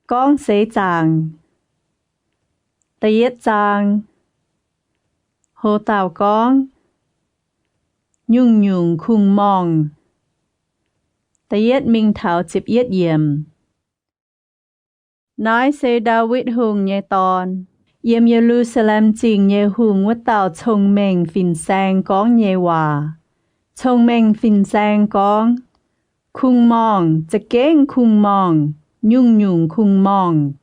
Gorngv Seix Zaangc. Da'yietv zaang. Ho dauh gorngv, Nyungc-nyungc kungx-morngh. Da'yietv mingh taux ziepc yietv yiemc. Naaiv se Ndaawitv Hungh nyei dorn, yiem Ye^lu^saa^lem Zingh nyei hungh wuov dauh cong-mengh fin-saeng gorngv nyei waac. Cong-mengh fin-saeng gorngv, Kungx-morngh, za'gengh kungx-morngh, nyungc-nyungc kungx-morngh.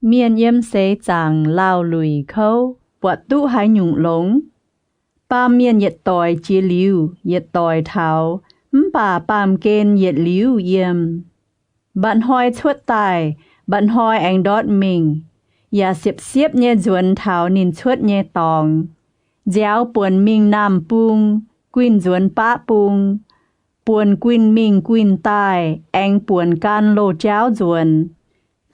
Mienh yiem seix zaangc laauh luic kouv, buatc duqv haaix nyungc longx? Baamh mienh yietc doic jiex liuz yietc doic taux, mv baac baamh gen yietc liuz yiem. Mba'hnoi cuotv daaih, mba'hnoi aengx ndortv mingh, yaac siepv-siepv nyei nzuonx taux ninh cuotv nyei dorngx. Nziaaux buonc mingh naamh bung, guinh nzuonx baqv bung, buonc guinh mingh guinh daaih, aengx buonc gan loz-jauv nzuonx.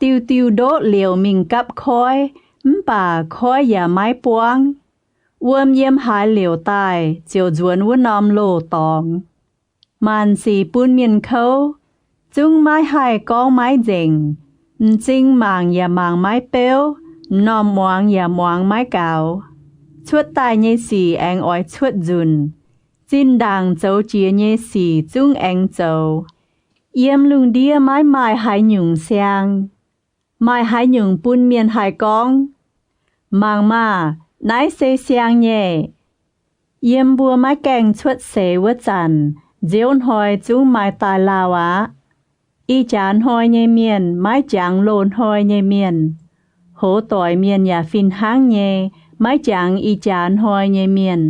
Diuh diuh ndoqv liouc mingh gapv koiv, mv baac koiv yaac maiv buangv. Wuom yiem haaix liouc daaih ziouc nzuonx wuov norm loz-dorngx. Maanc sic bun mienh kouv, zungv maiv haih gorngv maiv nzengc. M'zing mangc yaac mangc maiv beuv, m'normh muangx yaac muangx maiv gaux. Cuotv daaih nyei sic aengx oix cuotv nzunc. Zinh ndaangc zoux jiex nyei sic zungv aengx zoux. Yiem lungh ndiev maiv maaih haaix nyungc siang. Maaih haaix nyungc bun mienh haih gorngv, Mangc maah! Naaiv se siang nyei. Yiem mbuo maiv gaengh cuotv seix wuov zanc, nziouv hnoi zungv maaih daaih lauh aqv. Ih jaax hnoi nyei mienh maiv jangx loz-hnoi nyei mienh. Hoz doic mienh yaac fih hnangv nyei, maiv jangx ih jaax hnoi nyei mienh.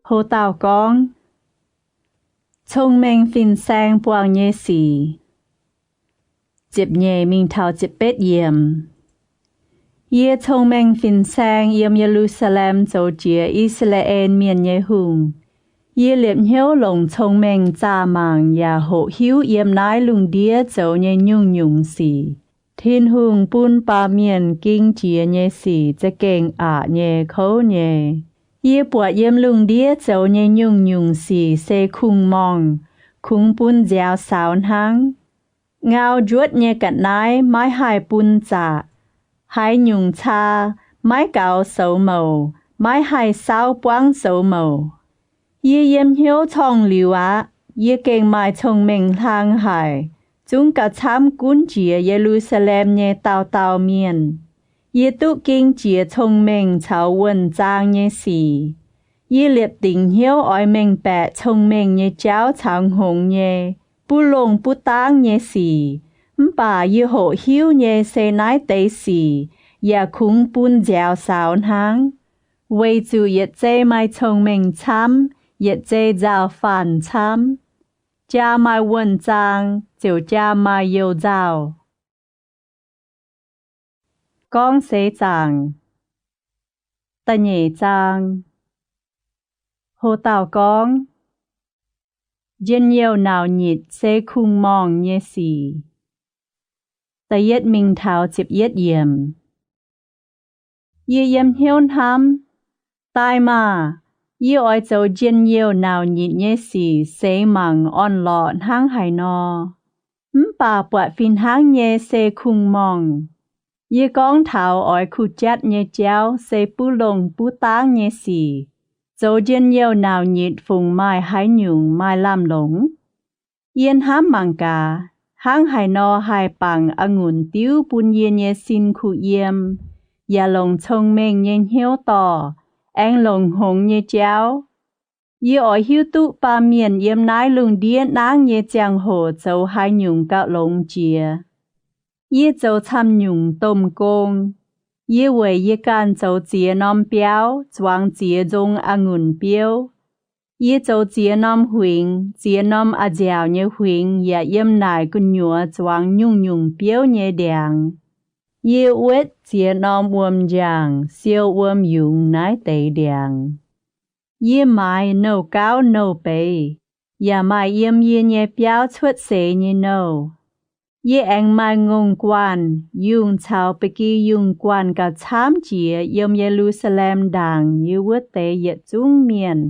Ho dauh gorngv, Cong-mengh fin-saeng buangh nyei sic. Ziepc nyeic mingh taux ziepc betv yiemc. Yie cong-mengh fin-saeng yiem Ye^lu^saa^lem zoux jiex I^saa^laa^en Mienh nyei hungh. Yie liepc hnyouv longc cong-mengh zaah mangc yaac hoqc hiuv yiem naaiv lungh ndiev zoux nyei nyungc-nyungc sic. Tin-Hungh bun baamh mienh ging jiex nyei sic za'gengh aqc nyei kouv nyei. Yie buatc yiem lungh ndiev zoux nyei nyungc-nyungc sic se kungx-morngh, kungx bun nziaaux saaux hnangv. Ngau njuotv nyei ga'naaiv maiv haih bun zaqc. Haaix nyungc caa maiv gaux soux mouc, maiv haih saauv buangv soux mouc. Yie yiem hnyouv corngh liuz aqv. Yie gengh maaih cong-mengh hlang haic, zungv gauh camv gunv jiex Ye^lu^saa^lem nyei dauh dauh mienh. Yie duqv ging jiex cong-mengh caux wuonh zaang nyei sic. Yie liepc dingc hnyouv oix mengh baeqc cong-mengh nyei jauv caux hngongx nyei, buv longh buv dangv nyei sic. Mv baac yie hoqc hiuv nyei se naaiv deix sic yaac kungx bun nziaaux saaux hnangv. Weic zuqc yietc zei maaih cong-mengh camv, yietc zei nzauh faanh camv. Jaa maaih wuonh zaang, ziouc jaa maaih youh nzauh. Gorngv Seix Zaangc. Da'nyeic zaang. Ho dauh gorngv, Njien-youh nauc nyitc se kungx-morngh nyei sic. Da'yietv mingh taux ziepc yietv yiemc. Yie yiem hnyouv hnamv, Daaih maah! Yie oix zoux njien-youh nauc nyitc nyei sic seix mangc orn-lorqc hnangv haaix nor. Mv baac buatc fih hnangv nyei se kungx-morngh. Yie gorngv taux oix kuh jatv nyei jauv se buv longh buv dangv nyei sic, zoux njien-youh nauc nyitc fungc maaih haaix nyungc maaih lamh longc? Yie hnamv mangc gaax, hnangv haaix nor haih bangc a'ngunc diuv bun yie nyei sin kuh yiem, yaac longc cong-mengh nyei hnyouv dorh, aengx longc hngongx nyei jauv. Yie oix hiuv duqv baamh mienh yiem naaiv lungh ndiev nangv nyei ziangh hoc zoux haaix nyungc gauh longx jiex. Yie zoux camv nyungc domh gong. Yie weic yie ganh zoux ziex norm biauv zuangx ziex nzong a'ngunc biouv. Yie zoux ziex norm huingx, ziex norm a'nziaauc nyei huingx yaac yiem naaic gu'nyuoz zuangx nyungc-nyungc biouv nyei ndiangx. Yie wetv ziex norm wuom-njaangc siou wuom-yungz naaiv deix ndiangx. Yie maaiz nouh gauv nouh beiz, yaac maaih yiem yie nyei biauv cuotv seix nyei nouh. Yie aengx maaih ngongh guanh, yungh caux ba'gi yungh guanh gauh camv jiex yiem Ye^lu^saa^lem ndaangc yiem wuov deix yietc zungv mienh.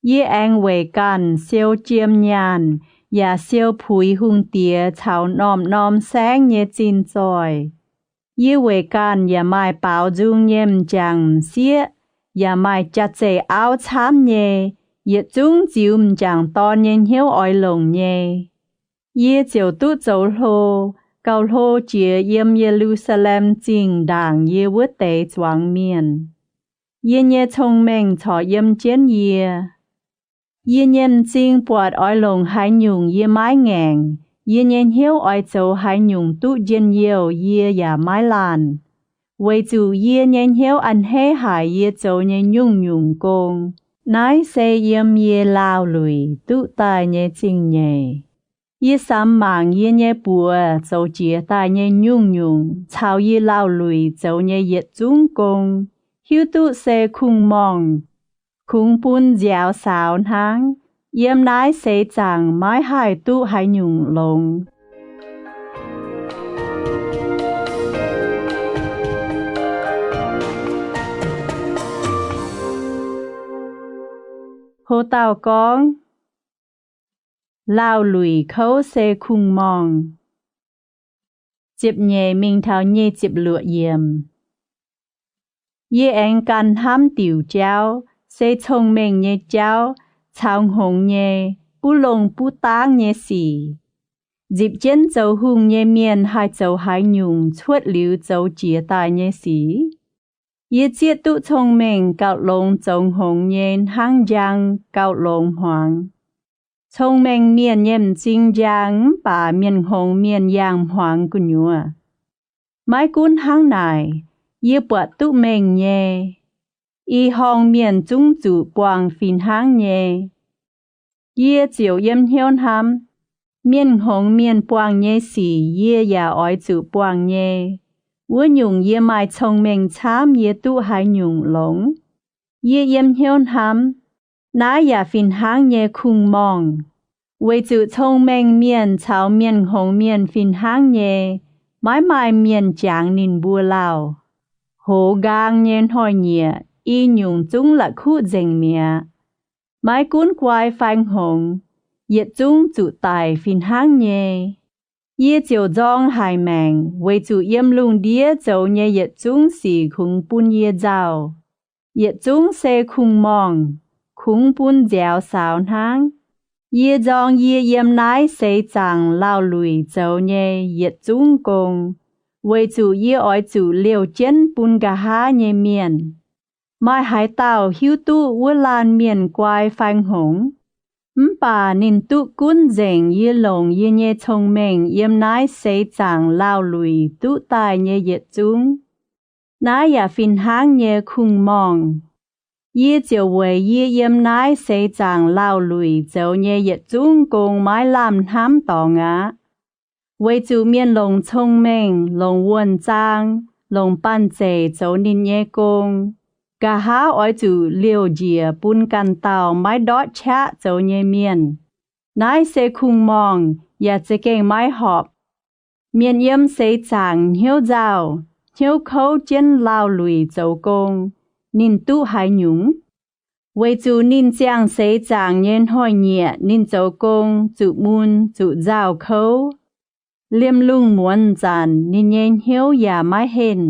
Yie aengx weic ganh siou jiem nyaanh yaac siou puix hungh diex caux norm-norm saengv nyei zinh zoih. Yie weic ganh yaac maaih baaux nzung nyei m'jangc m'sieqv, yaac maaih jaax-zeih auv camv nyei, yietc zungv ziux m'jangc dorn nyei hnyouv oix longc nyei. Yie ziouc duqv zoux hlo, gauh hlo jiex yiem Ye^lu^saa^lem Zingh ndaangc yiem wuov deix zuangx mienh. Yie nyei cong-mengh corc yiem jienv yie. Yie nyei m'zing buatc oix longc haaix nyungc yie maiv ngaengc, yie nyei hnyouv oix zoux haaix nyungc duqv njien-youh yie yaac maiv laanh, weic zuqc yie nyei hnyouv a'hneiv haic yie zoux nyei nyungc-nyungc gong. Naaiv se yiem yie laauh luic duqv daaih nyei zingh nyeic. Yie samx mangc yie nyei buoz zoux jiex daaih nyei nyungc-nyungc caux yie laauh luic zoux nyei yietc zungv gong, hiuv duqv se kungx-morngh, kungx bun nziaaux saaux hnangv. Yiem naaiv seix zaangc maiv haih duqv haaix nyungc longx. Ho dauh gorngv, laauh luic kouv se kungx-morngh. Ziepc nyeic mingh taux nyic ziepc luoqc yiemc. Yie aengx gan hnamv diuc jauv, se cong-mengh nyei jauv, caux hngongx nyei, buv longh buv dangv nyei sic. Nzipc jienv zoux hungh nyei mienh haih zoux haaix nyungc cuotv liuz zoux jiex daaih nyei sic? Yie zieqv duqv cong-mengh gauh longx zoux hngongx nyei hnangv njang gauh longx hmuangx. Cong-mengh mienh nyei m'zing njang mv baac mienh hngongx mienh yangh hmuangx gu'nyuoz. Maiv gunv hnangv naaic, yie buatc duqv mengh nyei. Ih horngh mienh zungv zuqc buangh fih hnangv nyei. Yie ziouc yiem hnyouv hnamv, mienh hngongx mienh buangh nyei sic yie yaac oix zuqc buangh nyei. Wuov nyungc yie maaih cong-mengh camv yie duqv haaix nyungc longx? Yie yiem hnyouv hnamv, naaiv yaac fih hnangv nyei kungx-morngh, weic zuqc cong-mengh mienh caux mienh hngongx mienh fih hnangv nyei, maiv maaih mienh jangx ninh mbuo lauh. Hoz nqaang nyei hnoi-nyieqc i nyungc zungv la'kuqv nzengc mi'aqv. Maiv gunv guai fai hngongx, yietc zungv zuqc daic fih hnangv nyei. Yie ziouc nzorng haic maengc weic zuqc yiem lungh ndiev zoux nyei yietc zungv sic kungx bun yie nzauh. Yietc zungv se kungx-morngh, kungx bun nziaaux saaux hnangv. Yie nzorng yie yiem naaiv seix zaangc laauh luic zoux nyei yietc zungv gong, weic zuqc yie oix zuqc liouh jienv bun nqa'haav nyei mienh. Maaih haaix dauh hiuv duqv wuov laanh mienh guai fai hngongx? Mv baac ninh duqv gunv nzengc yie longc yie nyei cong-mengh yiem naaiv seix zaangc laauh luic duqv daaih nyei yietc zungv. Naaiv yaac fih hnangv nyei kungx-morngh. Yie ziouc weic yie yiem naaiv seix zaangc laauh luic zoux nyei yietc zungv gong maiv lamh hnamv dorngx aqv. Weic zuqc mienh longc cong-mengh, longc wuonh zaang, longc banh zeic zoux ninh nyei gong, nqa'haav oix zuqc liouh njiec bun ganh dauh maiv ndortv qaqv zoux nyei mienh. Naaiv se kungx-morngh yaac za'gengh maiv horpc. Mienh yiem seix zaangc hnyouv nzauh, hnyouv kouv jienv laauh luic zoux gong, ninh duqv haaix nyungc? Weic zuqc ninh ziangh seix zaangc nyei hnoi-nyieqc ninh zoux gong zuqc mun zuqc nzauh kouv. Liemh lungh muonz zanc ninh nyei hnyouv yaac maiv henh.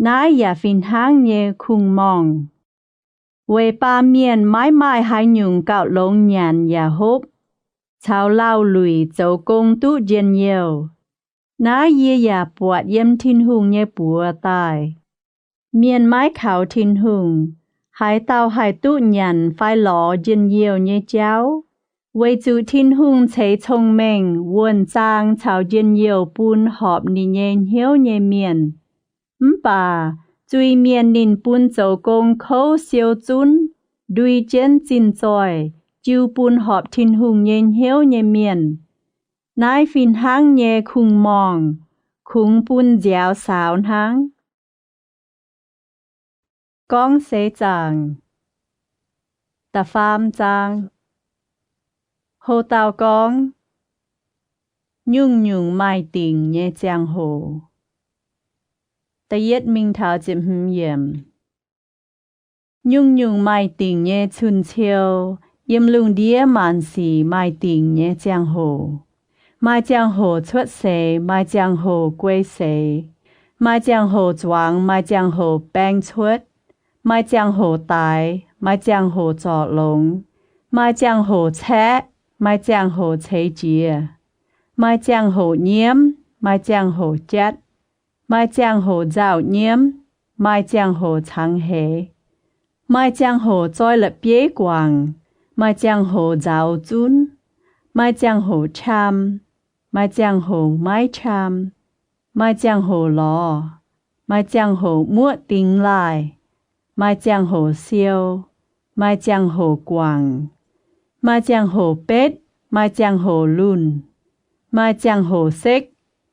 Naaiv yaac fih hnangv nyei kungx-morngh. Weic baamh mienh maiv maaih haaix nyungc gauh longx nyanc yaac hopv, caux laauh luic zoux gong duqv njien-youh. Naaiv yie yaac buatc yiem Tin-Hungh nyei buoz daaih. Mienh maiv kaux Tin-Hungh, haaix dauh haih duqv nyanc fai lorz njien-youh nyei jauv? Weic zuqc Tin-Hungh ceix cong-mengh, wuonh zaang caux njien-youh bun horpc ninh nyei hnyouv nyei mienh. Mv baac zuiz-mienh ninh bun zoux gong kouv siou zunv, ndui jienv zinh zoih, jiu bun horpc Tin-Hungh nyei hnyouv nyei mienh. Naaiv fih hnangv nyei kungx-morngh, kungx bun nziaaux saaux hnangv. Gorngv Seix Zaangc, da'faam zaang. Houc dauh gorngv, Nyungc-nyungc maaih dingc nyei ziangh hoc. Da'yietv mingh taux ziepc hmz yiemc. Nyungc-nyungc maaih dingc nyei cun-ciou. Yiem lungh ndiev maanc sic maaih dingc nyei ziangh hoc. Maaih ziangh hoc cuotv seix, maaih ziangh hoc guei seix. Maaih ziangh hoc zuangx, maaih ziangh hoc baeng cuotv. Maaih ziangh hoc daix, maaih ziangh hoc zorc longx. Maaih ziangh hoc caeqv, maaih ziangh hoc ceix jiez. Maaih ziangh hoc nyiemv, maaih ziangh hoc jatv. Maaih ziangh hoc nzauh nyiemv, maaih ziangh hoc cangx heix. Maaih ziangh hoc zoi la'bieiv guangc, maaih ziangh hoc nzauz zunv. Maaih ziangh hoc qam, maaih ziangh hoc maiv qam. Maaih ziangh hoc lorz, maaih ziangh hoc muoqv dingx laaih. Maaih ziangh hoc siou, maaih ziangh hoc guangc. Maaih ziangh hoc betv, maaih ziangh hoc lunh. Maaih ziangh hoc sekv,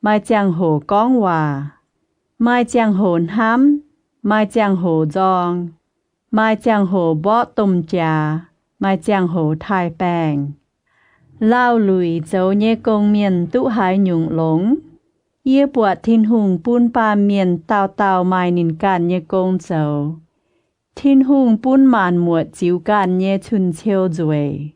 maaih ziangh hoc gorngv waac. Maaih ziangh hoc hnamv, maaih ziangh hoc nzorng. Maaih ziangh hoc mborqv domh jaax, maaih ziangh hoc taaih baengh. Laauh luic zoux nyei gong mienh duqv haaix nyungc longx? Yie buatc Tin-Hungh bun baamh mienh dauh dauh maaih ninh ganh nyei gong zoux. Tin-Hungh bun maanc muotc ziux ganh nyei cun-ciou nzueic.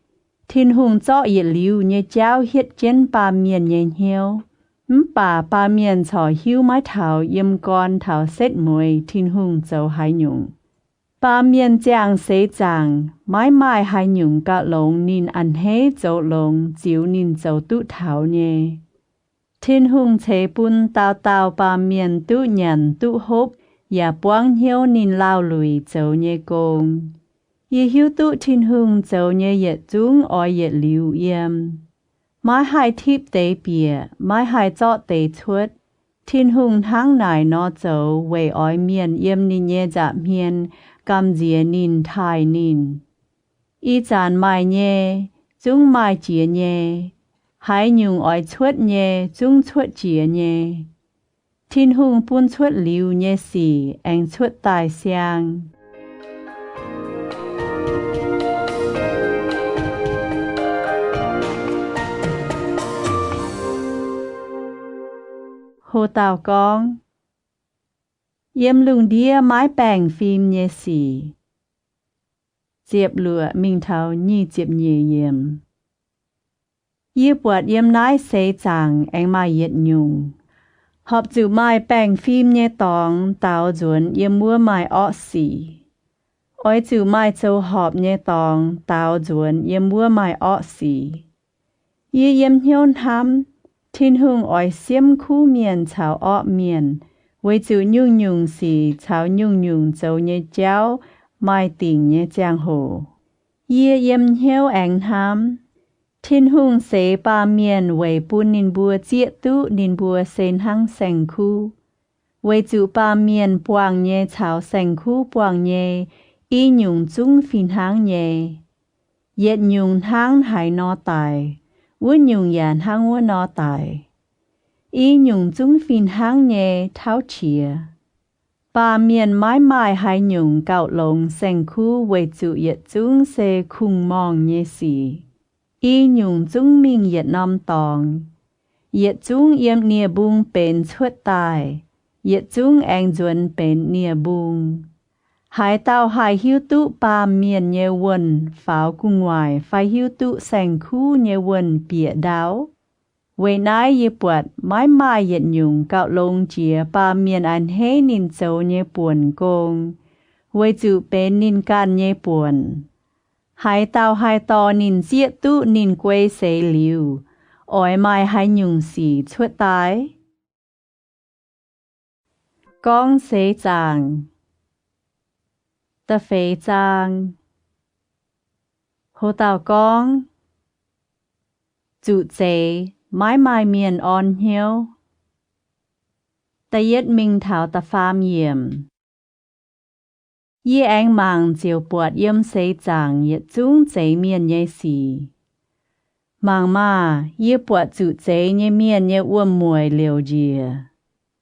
Tin-Hungh zorqv yietc liuz nyei jauv hietv jienv baamh mienh nyei hnyouv. Mv baac baamh mienh corc hiuv maiv taux yiem gorn taux setv mueiz Tin-Hungh zoux haaix nyungc. Baamh mienh ziangh seix zaangc maiv maaih haaix nyungc gauh longx ninh a'hneiv zoux longx ziux ninh zoux duqv taux nyei. Tin-Hungh ceix bun dauh dauh baamh mienh duqv nyanc duqv hopv yaac buangv hnyouv ninh laauh luic zoux nyei gong. Yie hiuv duqv Tin-Hungh zoux nyei yietc zungv oix yietc liuz yiem. Maiv haih tipv deix bieqc, maiv haih zorqv deix cuotv. Tin-Hungh hnangv naaic nor zoux weic oix mienh yiem ninh nyei nza'hmien gamh nziex ninh, taaih ninh. Ih zanc maaih nyei, zungv maaih jiex nyei. Haaix nyungc oix cuotv nyei, zungv cuotv jiex nyei. Tin-Hungh bun cuotv liuz nyei sic aengx cuotv daaih siang. Ho dauh gorngv, yiem lungh ndiev maiv baengh fim nyei sic. Ziepc luoqc mingh taux nyic ziepc nyeic yiemc. Yie buatc yiem naaiv seix zaangc aengx maaih yietc nyungc, horpc zuqc maaih baengh fim nyei dorngx daaux nzuonx yiem wuov maaih orqv sic. Oix zuqc maaih zoux horpc nyei dorngx daaux nzuonx yiem wuov maaih orqv sic. Yie yiem hnyouv hnamv, Tin-Hungh oix siemv kuv mienh caux orqv mienh, weic zuqc nyungc-nyungc sic caux nyungc-nyungc zoux nyei jauv maaih dingc nyei ziangh hoc. Yie yiem hnyouv aengx hnamv, Tin-Hungh seix baamh mienh weic bun ninh mbuo zieqv duqv ninh mbuo se hnangv saeng-kuv, weic zuqc baamh mienh buangh nyei caux saeng-kuv buangh nyei i nyungc zungv fih hnangv nyei. Yietc nyungc hnangv haaix nor daic, wuov nyungc yaac hnangv wuov nor daic. I nyungc zungv fih hnangv nyei tauv qiex. Baamh mienh maiv maaih haaix nyungc gauh longx saeng-kuv weic zuqc yietc zungv se kungx-morngh nyei sic. I nyungc zungv mingh yietc norm dorngx. Yietc zungv yiem nie-mbung benx cuotv daaih, yietc zungv aengx nzuonx benx nie-mbung. Haaix dauh haih hiuv duqv baamh mienh nyei wuonh faaux gu'nguaaic fai hiuv duqv saeng-kuv nyei wuonh bieqc ndau? Weic naaiv yie buatc maiv maaih yietc nyungc gauh longx jiex baamh mienh a'hneiv ninh zoux nyei buonc gong, weic zuqc benx ninh ganh nyei buonc. Haaix dauh haih dorh ninh zieqv duqv ninh guei seix liuz, oix maaih haaix nyungc sic cuotv daaih? Gorngv Seix Zaangc. Da'feix zaang. Ho dauh gorngv, zuqc zeix maiv maaih mienh orn hnyouv. Da'yietv mingh taux da'faam yiemc. Yie aengx mangc ziouc buatc yiem seix zaangc yietc zungv zeix mienh nyei sic. Mangc maah! Yie buatc zuqc zeix nyei mienh nyei wuom-mueic liouc njiec.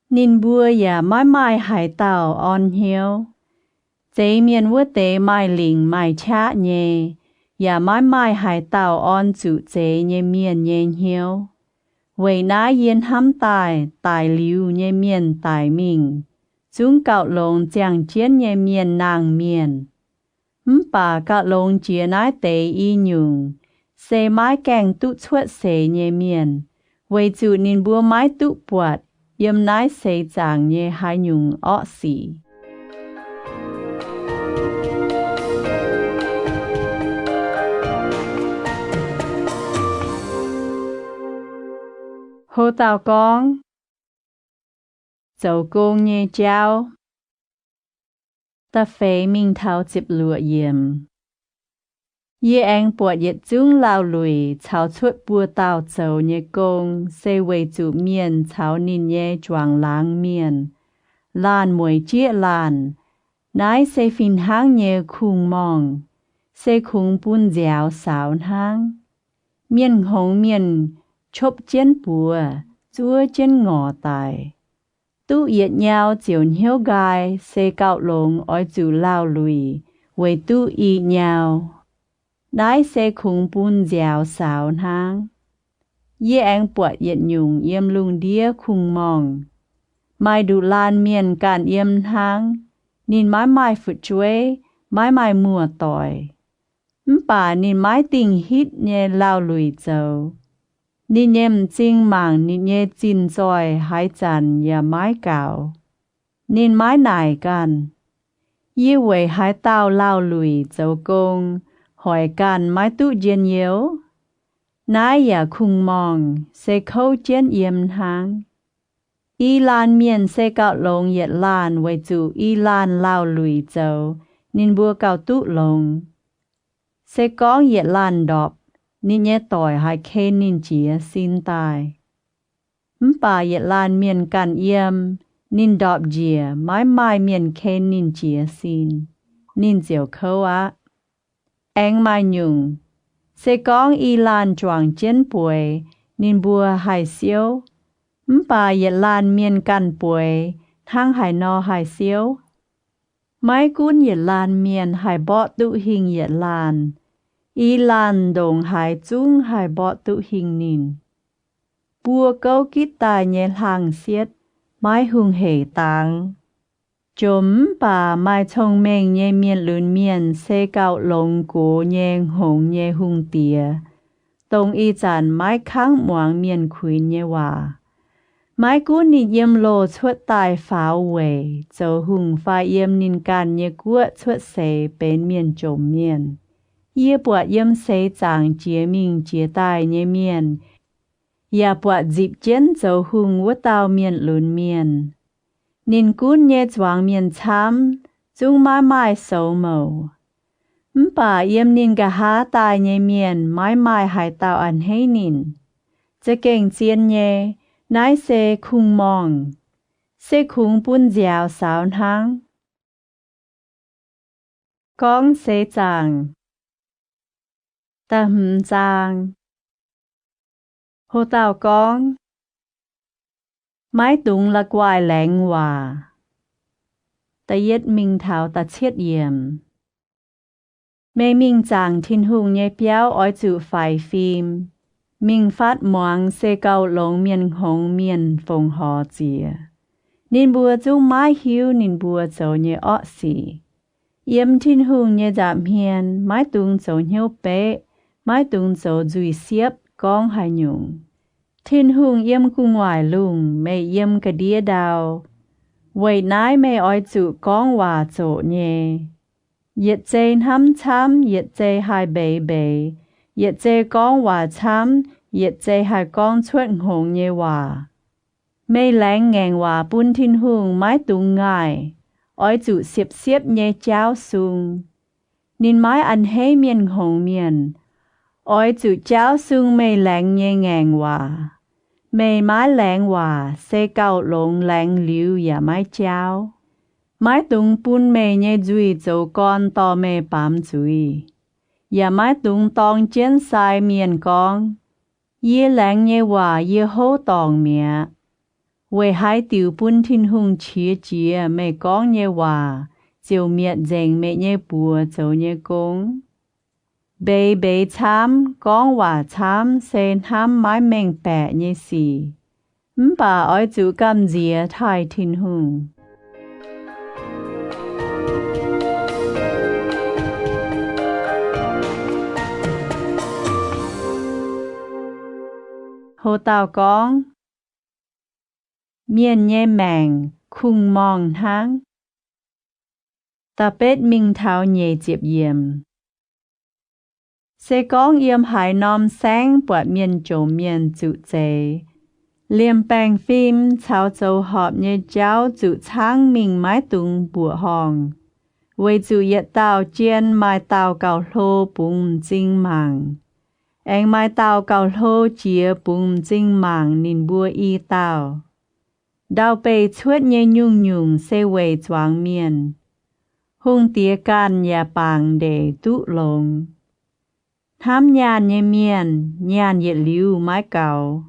Ninh mbuo yaac maiv maaih haaix dauh orn hnyouv. Zeix mienh wuov deix maaih lingc maaih qaqv nyei, yaac maiv maaih haaix dauh orn zuqc zeix nyei mienh nyei hnyouv. Weic naaiv yie hnamv daaih daic liuz nyei mienh daic mingh, zungv gauh longx ziangh jienv nyei mienh nangh mienh. Mv baac gauh longx jiex naaiv deix i nyungc, se maiv gaengh duqv cuotv seix nyei mienh, weic zuqc ninh mbuo maiv duqv buatc yiem naaiv seix zaangc nyei haaix nyungc orqv sic. Hlo dauh gorngv, zoux gong nyei jauv. Da'feix mingh taux ziepc luoqc yiemc. Yie aengx buatc yietc zungv laauh luic caux cuotv buo dauh zoux nyei gong se weic zuqc mienh caux ninh nyei juangc laangz mienh laanh mueic jieqv laanh. Naaiv se fih hnangv nyei kungx-morngh, se kungx bun nziaaux saaux hnangv. Mienh hngongx mienh copv jienv buoz, zuov jienv ngorc daic. Duqv yietc nyau ziouc hnyouv nqaai se gauh longx oix zuqc laauh luic weic duqv i nyau. Naaiv se kungx bun nziaaux saaux hnangv. Yie aengx buatc yietc nyungc yiem lungh ndiev kungx-morngh, maaih nduqc laanh mienh ganh yiem hnangv. Ninh maiv maaih fu'jueiv, maiv maaih muoz-doic, mv baac ninh maiv dingh hitv nyei laauh luic zoux. Ninh nyei m'zing mangc ninh nyei zinh zoih haaix zanc yaac maiv gaux. Ninh maiv naaic ganh, yie weic haaix dauh laauh luic zoux gong, hoic ganh maiv duqv njien-youh? Naaiv yaac kungx-morngh, se kouv jienv yiem hnangv. I laanh mienh se gauh longx yietc laanh weic zuqc i laanh laauh luic zoux, ninh mbuo gauh duqv longx. Se gorngv yietc laanh ndorpc, ninh nyei doic haih ken ninh jiez sin daaih. Mv baac yietc laanh mienh ganh yiem, ninh ndorpc njiec, maiv maaih mienh ken ninh jiez sin, ninh ziouc kouv aqv. Aengx maaih nyungc, se gorngv i laanh juangc jienv bueix, ninh mbuo haih siouv. Mv baac yietc laanh mienh ganh bueix, hnangv haaix nor haih siouv? Maiv gunv yietc laanh mienh haih mborqv duqv hingh yietc laanh, i laanh ndongc haaix zungv haih mborqv duqv hingh ninh. Buo gouv gitv daaih nyei hlang sietv maiv hungh heic dangx. Jomc mv baac maaih cong-mengh nyei mienh lunx mienh se gauh longx gox nyei hngongx nyei hungh diex, dongh ih zanc maiv kangv muangx mienh kuinx nyei waac. Maiv gunv ninh yiem loz cuotv daaih faaux weic zoux hungh fai yiem ninh ganh nyei guoqv cuotv seix benx mienh jomc mienh, yie buatc yiem seix zaangc jiex mingh jiex daaih nyei mienh, yaac buatc nzipc jienv zoux hungh wuov dauh mienh lunx mienh. Ninh gunv nyei zuangx mienh camv, zungv maiv maaih soux mouc. Mv baac yiem ninh nqa'haav daaih nyei mienh maiv maaih haaix dauh a'hneiv ninh. Za'gengh zien nyei, naaiv se kungx-morngh, se kungx bun nziaaux saaux hnangv. Gorngv seix zaangc. Da'hmz zaang. Ho dauh gorngv, maiv dungx la'guaih laengz waac. Da'yietv mingh taux da'cietv yiemc. Meih mingh zaangc Tin-Hungh nyei biauv oix zuqc faix fim. Mingh fatv muangx se gauh longx mienh hngongx mienh fongc horc ziex. Ninh mbuo zungv maiv hiuv ninh mbuo zoux nyei orqv sic. Yiem Tin-Hungh nyei nza'hmien maiv dungx zoux hnyouv beqv, maiv dungx zoux nzuih siepv gorngv haaix nyungc. Tin-Hungh yiem gu'nguaaic lungh, meih yiem ga'ndiev ndau. Weic naaiv meih oix zuqc gorngv waac zoqc nyei. Yietc zei hnamv camv, yietc zei haih mbeix mbeix, yietc zei gorngv waac camv, yietc zei haih gorngv cuotv hngongx nyei waac. Meih laengz ngaengc waac bun Tin-Hungh maiv dungx ngaaih. Oix zuqc siepv-siepv nyei jaauv sung. Ninh maiv a'hneiv mienh hngongx mienh. Oix zuqc jaauv sung meih laengz nyei ngaengc waac. Meih maiv laengz waac se gauh longx laengz liuz yaac maiv jaauv. Maiv dungx bun meih nyei nzuih zoux gorn dorh meih baamz zuiz, yaac maiv dungx dorng jienv sai mienh gorngv, yie laengz nyei waac yie houv dorngc mi'aqv. Weic haaix diuc bun Tin-Hungh qiex jiez meih gorngv nyei waac ziouc mietc nzengc meih nyei buoz zoux nyei gong? Mbeix mbeix camv, gorngv waac camv se hnamv maiv mengh baeqc nyei sic. Mv baac oix zuqc gamh nziex taaih Tin-Hungh. Ho dauh gorngv, mienh nyei maengc kungx-morngh hnangv. Da'betv mingh taux nyeic ziepc yiemc. Se gorngv yiem haaix norm saengv buatc mienh jomc mienh zuqc zeix, liemh baengh fim caux zoux horpc nyei jauv zuqc caangv mingh maiv dungx mbuoqc horngh, weic zuqc yietc dauh jien maaih dauh gauh hlo bungx m'zing mangc, aengx maaih dauh gauh hlo jiex bungx m'zing mangc ninh mbuo i dauh. Ndau-beih cuotv nyei nyungc-nyungc se weic zuangx mienh. Hungh diex ganh yaac bangc ndeic duqv longx. Hnamv nyaanh nyei mienh nyaanh yietc liuz maiv gaux.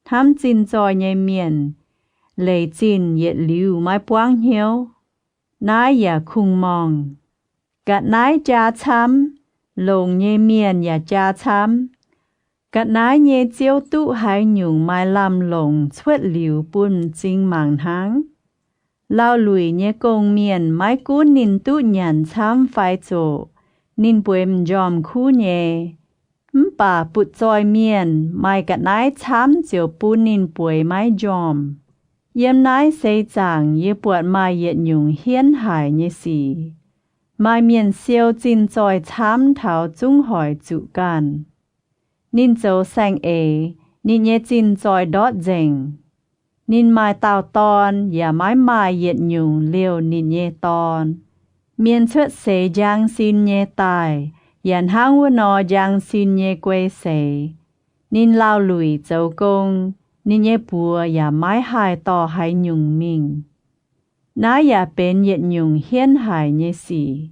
Hnamv zinh zoih nyei mienh leiz zinh yietc liuz maiv buangv hnyouv. Naaiv yaac kungx-morngh. Ga'naaiv jaa camv, longc nyei mienh yaac jaa camv. Ga'naaiv nyei ziouv duqv haaix nyungc maaih lamh longc cuotv liuz bun m'zing mangc hnangv. Lauh luic nyei gong-mienh maiv gunv ninh duqv nyanc camv fai zoqc, ninh bueix m'njormh kuv nyei. Mv baac butv-zoih mienh maaih ga'naaiv camv ziouc bun ninh bueix maiv njormh. Yiem naaiv seix zaangc yie buatc maaih yietc nyungc hienv haic nyei sic. Maaih mienh siou zinh zoih camv taux zungv hoic zuqc ganh. Ninh zoux saeng-eix, ninh nyei zinh zoih ndortv nzengc. Ninh maaih dauh dorn yaac maiv maaih yietc nyungc liouh ninh nyei dorn. Mienh cuotv seix njang sin nyei daaih, yaac hnangv wuov nor njang sin nyei guei seix. Ninh lauh luic zoux gong, ninh nyei buoz yaac maiv haih dorh haaix nyungc mingh. Naaiv yaac benx yietc nyungc hienv haic nyei sic.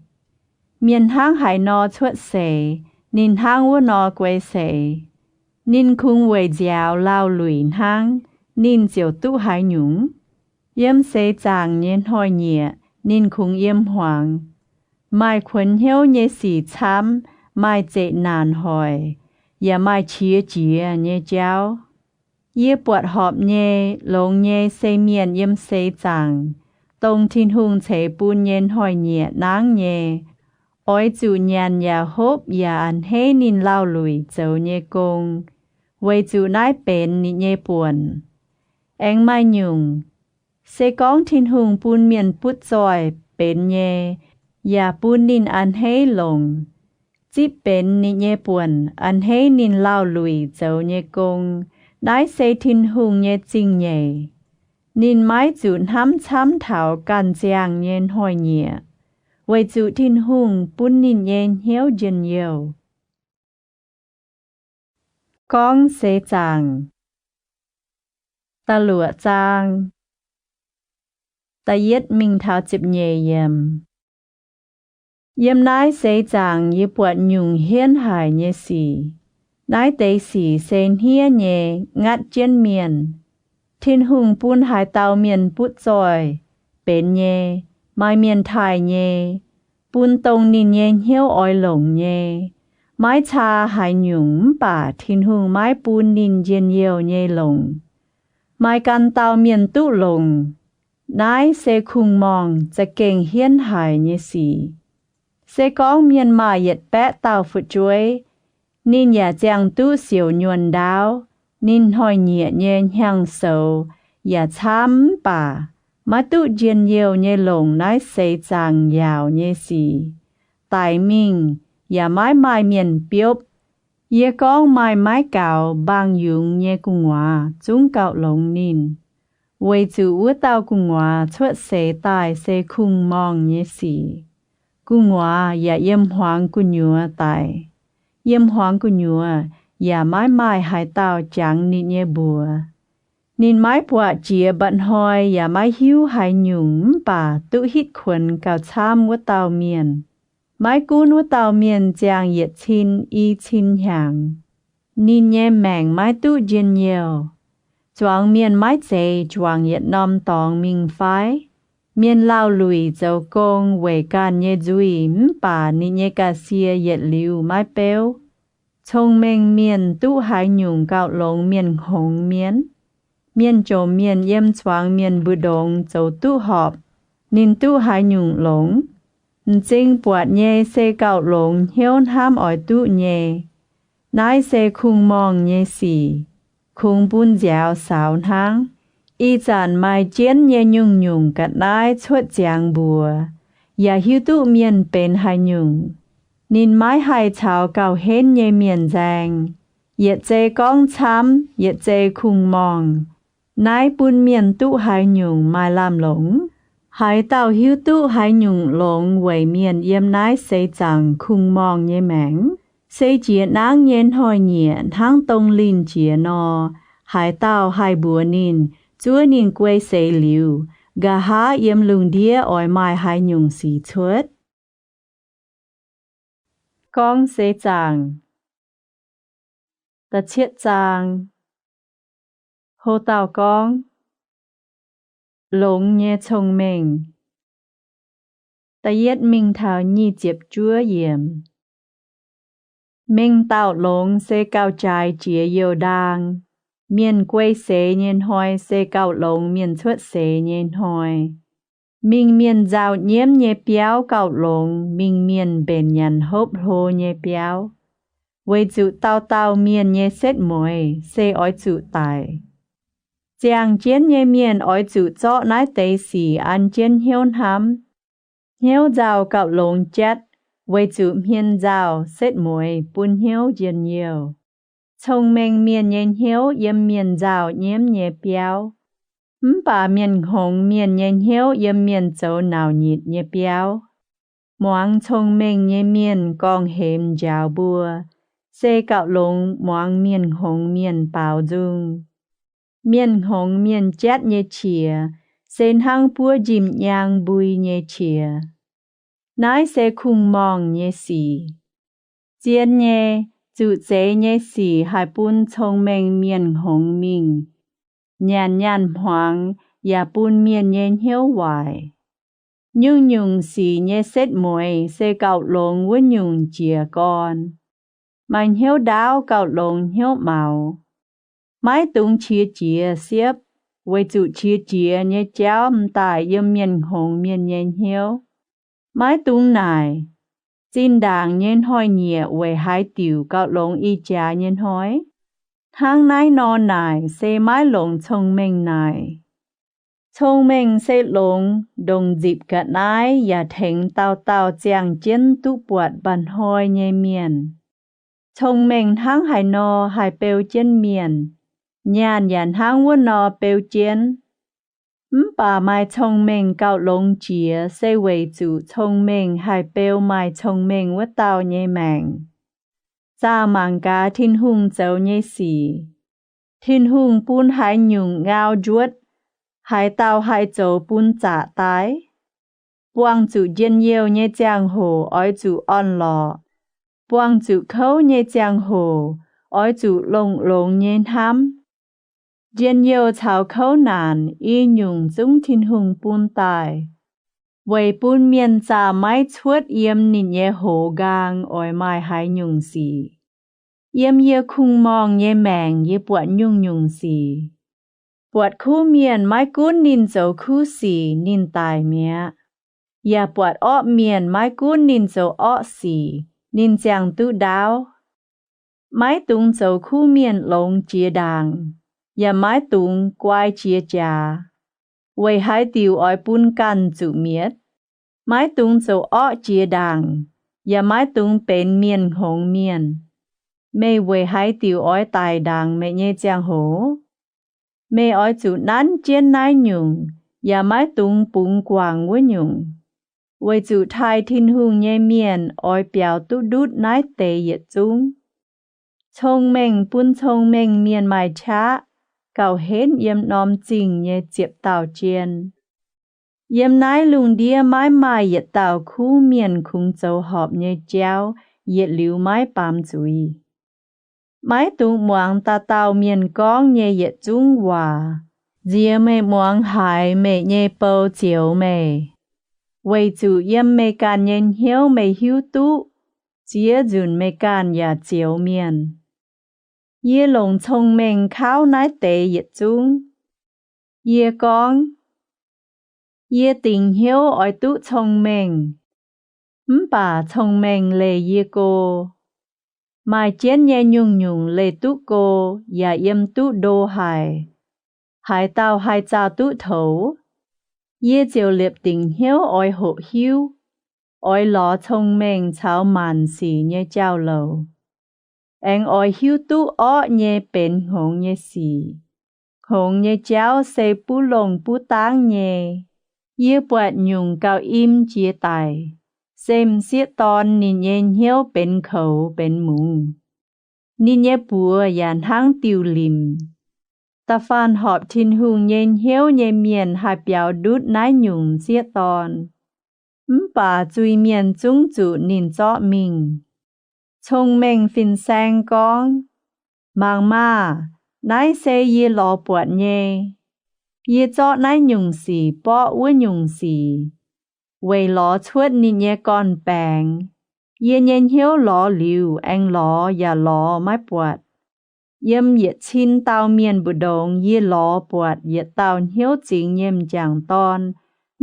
Mienh hnangv haaix nor cuotv seix, ninh hnangv wuov nor guei seix. Ninh kungx weic nziaaux lauh luic hnangv, ninh ziouc duqv haaix nyungc? Yiem seix zaangc nyei hnoi-nyieqc ninh kungx yiem hmuangx. Maaih kuonx hnyouv nyei sic camv, maaih zeqc naanc hoic, yaac maaih qiex jiez nyei jauv. Yie buatc horpc nyei, longx nyei se mienh yiem seix zaangc, dongh Tin-Hungh ceix bun nyei hnoi-nyieqc nangv nyei, oix zuqc nyanc yaac hopv yaac a'hneiv ninh lauh luic zoux nyei gong, weic zuqc naaiv benx ninh nyei buonc. Aengx maaih nyungc, se gorngv Tin-Hungh bun mienh butv zoih benx nyei, yaac bun ninh a'hneiv longc, zipv benx ninh nyei buonc a'hneiv ninh lauh luic zoux nyei gong, naaiv se Tin-Hungh nyei zingh nyeic. Ninh maiv zuqc hnamv camv taux ganh ziangh nyei hnoi-nyieqc, weic zuqc Tin-Hungh bun ninh nyei hnyouv njien-youh. Gorngv Seix Zaangc. Da'luoqc zaang, da'yietv mingh taux ziepc nyeic yiemc. Yiem naaiv seix zaangc yie buatc nyungc hienv haic nyei sic. Naaiv deix sic se hniev nyei, ngatv jienv mienh. Tin-Hungh bun haaix dauh mienh butv zoih benx nyei, maaih mienh taaih nyei, bun dongh ninh nyei hnyouv oix longc nyei. Maiv caa haaix nyungc mv baac Tin-Hungh maiv bun ninh njien-youh nyei longc. Maaih ganh dauh mienh duqv longc. Naaiv se kungx-morngh, za'gengh hienv haic nyei sic. Se gorngv mienh maaih yietc baeqv dauh fu'jueiv, ninh yaac ziangh duqv siouc nyuonh ndaauv, ninh hnoi-nyieqc nyei hnyangx-soux yaac camv mv baac maiv duqv njien-youh nyei longc naaiv seix zaangc yaauc nyei sic, daic mingh yaac maiv maaih mienh biopv. Yie gorngv maaih maiv gaux mbaang yungz nyei gu'nguaaz zungv gauh longx ninh, weic zuqc wuov dauh gu'nguaaz cuotv seix daaih se kungx-morngh nyei sic. Gu'nguaaz yaac yiem hmuangx gu'nyuoz daic. Yiem hmuangx gu'nyuoz yaac maiv maaih haaix dauh jangx ninh nyei mbuox. Ninh maiv buatc jiex mba'hnoi yaac maiv hiuv haaix nyungc mv baac duqv hitv kuonx gauh camv wuov dauh mienh. Maiv gunv wuov dauh mienh ziangh yietc cin i cin hnyangx, ninh nyei maengc maiv duqv njien-youh. Zuangx mienh maiv zeiz juangc yietc norm dorngx mingh fai? Mienh lauh luic zoux gong weic ganh nyei nzuih, mv baac ninh nyei ga'sie yietc liuz maiv beuv. Cong-mengh mienh duqv haaix nyungc gauh longx mienh hngongx mienh. Mienh jomc mienh yiem zuangx mienh mbu'ndongx zoux duqv horpc, ninh duqv haaix nyungc longx. M'zing buatc nyei se gauh longx hnyouv hnamv oix duqv nyei. Naaiv se kungx-morngh nyei sic, kungx bun nziaaux saaux hnangv. Ih zanc maaih jienv nyei nyungc-nyungc ga'naaiv cuotv ziangx mbuox, yaac hiuv duqv mienh benx haaix nyungc. Ninh maiv haih caux gauh henv nyei mienh nzaeng, yietc zei gorngv camv, yietc zei kungx-morngh. Naaiv bun mienh duqv haaix nyungc maaih lamh longc? Haaix dauh hiuv duqv haaix nyungc longx weic mienh yiem naaiv seix zaangc kungx-morngh nyei maengc? Se jiex nangv nyei hnoi-nyieqc hnangv dongh linh jiex nor, haaix dauh haih mbuox ninh, zuov ninh guei seix liuz, nqa'haav yiem lungh ndiev oix maaih haaix nyungc sic cuotv? Gorngv seix zaangc. Da'cietv zaang. Hlo dauh gorngv, longx nyei cong-mengh. Da'yietv mingh taux nyic ziepc juov yiemc. Mengh dauh longx se gauh jaaix jiex youh ndaang. Mienh guei seix nyei hnoi se gauh longx mienh cuotv seix nyei hnoi. Mingh mienh nzauh nyiemv nyei biauv gauh longx mingh mienh mbenc nyanc hopv hlo nyei biauv. Weic zuqc dauh dauh mienh nyei setv mueiz se oix zuqc daic. Ziangh jienv nyei mienh oix zuqc zorqv naaiv deix sic an jienv hnyouv hnamv. Hnyouv nzauh gauh longx jatv, weic zuqc hmien nzauh setv mueiz bun hnyouv njien-youh. Cong-mengh mienh nyei hnyouv yiem mienh nzauh nyiemv nyei biauv. Mv baac mienh hngongx mienh nyei hnyouv yiem mienh zoux nauc nyitc nyei biauv. Muangx cong-mengh nyei mienh gorngv-hemx njaaux mbuo, se gauh longx muangx mienh hngongx mienh baaux nzung. Mienh hngongx mienh jatv nyei qiex se hnangv buov njimv-nyaang mbui nyei qiex. Naaiv se kungx-morngh nyei sic. Zien nyei, zuqc zeiz nyei sic haih bun cong-mengh mienh hngongx mingh. Nyanc nyaanh hmuangx yaac bun mienh nyei hnyouv waaic. Nyungc-nyungc sic nyei setv mueiz se gauh longx wuov nyungc jiez gorn. Maaih hnyouv ndaauv gauh longx hnyouv maux. Maiv dungx qiex jiez siepv, weic zuqc qiex jiez nyei jauv m'daaih yiem mienh hngongx mienh nyei hnyouv. Maiv dungx naaic, zinh ndaangc nyei hnoi-nyieqc weic haaix diuc gauh longx ih jaax nyei hnoi? Hnangv naaiv nor naaic se maiv longx cong-mengh naaic. Cong-mengh se longx ndongc nzipc ga'naaiv yaac tengx dauh dauh ziangh jienv duqv buatc mba'hnoi nyei mienh. Cong-mengh hnangv haaix nor haih beu jienv mienh, nyaanh yaac hnangv wuov nor beu jienv. Mv baac maaih cong-mengh gauh longx jiex se weic zuqc cong-mengh haih beu maaih cong-mengh wuov dauh nyei maengc. Zaah mangc gaax Tin-Hungh zoux nyei sic. Tin-Hungh bun haaix nyungc ngau njuotv, haaix dauh haih zoux bun zaqc daaih? Buangh zuqc njien-youh nyei ziangh hoc oix zuqc orn-lorqc. Buangh zuqc kouv nyei ziangh hoc oix zuqc longx-longx nyei hnamv. Njien-youh caux kouv naanc i nyungc zungv Tin-Hungh bun daaih, weic bun mienh zaah maiv cuotv yiem ninh nyei hoz nqaang oix maaih haaix nyungc sic. Yiem yie kungx-morngh nyei maengc yie buatc nyungc-nyungc sic. Buatc kuv mienh maiv gunv ninh zoux kuv sic ninh daic mi'aqv. Yaac buatc orqv mienh maiv gunv ninh zoux orqv sic ninh ziangh duqv ndaauv. Maiv dungx zoux kuv mienh longx jiex ndaangc, yaac maiv dungx guai jiex jaax, weic haaix diuc oix bun ganh zuqc mietc. Maiv dungx zoux orqv jiex ndaangc, yaac maiv dungx benx mienh hngongx mienh. Meih weic haaix diuc oix daic ndaangc meih nyei ziangh hoc? Meih oix zuqc nanv jienv naaiv nyungc, yaac maiv dungx bungx guangc wuov nyungc, weic zuqc taaih Tin-Hungh nyei mienh oix biaux duqv ndutv naaiv deix yietc zungv. Cong-mengh bun cong-mengh mienh maaih qaqv, gauh henv yiem norm zingh nyei ziepc dauh jien. Yiem naaiv lungh ndiev maiv maaih yietc dauh kuv mienh kungx zoux horpc nyei jauv yietc liuz maiv baamz zuiz. Maiv dungx muangx dauh dauh mienh gorngv nyei yietc zungv waac. Nziex meih muangx haaix, meih nyei bou zioux meih, weic zuqc yiem meih ganh nyei hnyouv meih hiuv duqv ziex nzunc meih ganh yaac zioux mienh. Yie longc cong-mengh kauv naaiv deix yietc zungv. Yie gorngv, Yie dingc hnyouv oix duqv cong-mengh, mv baac cong-mengh leih yie go. Maaih jienv nyei nyungc-nyungc leih duqv go yaac yiem duqv ndo haic. Haaix dauh haih zaah duqv toux? Yie ziouc liepc dingc hnyouv oix hoqc hiuv, oix lorz cong-mengh caux maanc sic nyei jauv-louc, aengx oix hiuv duqv orqv nyei benx hngongx nyei sic. Hngongx nyei jauv se buv longh buv dangv nyei. Yie buatc nyungc gauh im jiex daic, se m'sieqv dorn ninh nyei hnyouv benx koux benx mungz. Ninh nyei buoz yaac hnangv diuh limc. Da'faanh horpc Tin-Hungh nyei hnyouv nyei mienh haih biaux ndutv naaiv nyungc m'sieqv dorn, mv baac zuiz-mienh zungv zuqc ninh zorqv mingh. Cong-mengh fin-saeng gorngv, Mangc maah! Naaiv se yie lorz buatc nyei. Yie zorqv naaiv nyungc sic borqv wuov nyungc sic, weic lorz cuotv ninh nyei gorn-baengx. Yie nyei hnyouv lorz liuz aengx lorz yaac lorz maiv buatc. Yiem yietc cin dauh mienh mbu'ndongx yie lorz buatc yietc dauh hnyouv zingx nyei m'jangc dorn,